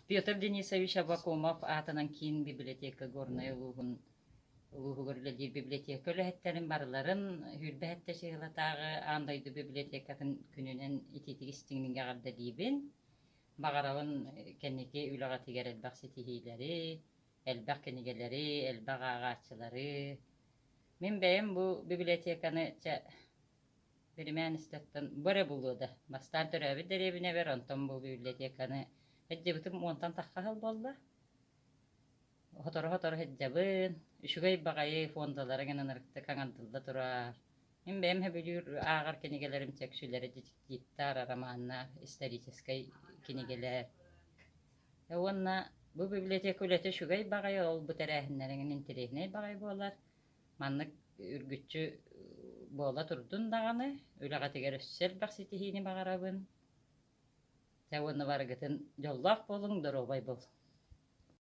Петр Денисович Аввакумов аатынан киин библиотека Горнай улууһун улууһугар үлэлиир библиотека үлэһиттэрин барыларын сүүрбэһэттэ сыһыылатааҕы аан дойду библиотекатын күнүнэн итиитик истиҥник эҕэрдэлиибин. Баҕарабын кэнники үлэҕитигэр элбэх ситиһиилэри, элбэх кинигэлэри, элбэх ааҕааччылары. Мин бэйэм бу библиотеканы чэ Биримээн истэттэн бу эрэ буолуо да, бастаан төрөөбүт дэриэбинэбэр, онтон бу библиотеканы сылдьыбытым уонтан тахха сыл буолла. Сотору-сотору сылдьабын, үчүгэй баҕайы фондалара гынан ынырыктык аҥардылла турар. Мин бэйэм сөбүлүүр ааҕар кинигэлэрим чэксүлэрэ детективтар, романнар, историческай кинигэлэр. Уонна бу библиотека үлэтэ үчүгэй баҕайы, ол бу тэрээһиннэриҥ интэриэһинэй баҕайы буолар. Маннык үргүччү буола турдун даҕаны, үлэҕитигэр өссө элбэх ситиһиини баҕарабын. Дьэ уонна барыгытын дьоллоох буолуҥ, доруобай буолуҥ.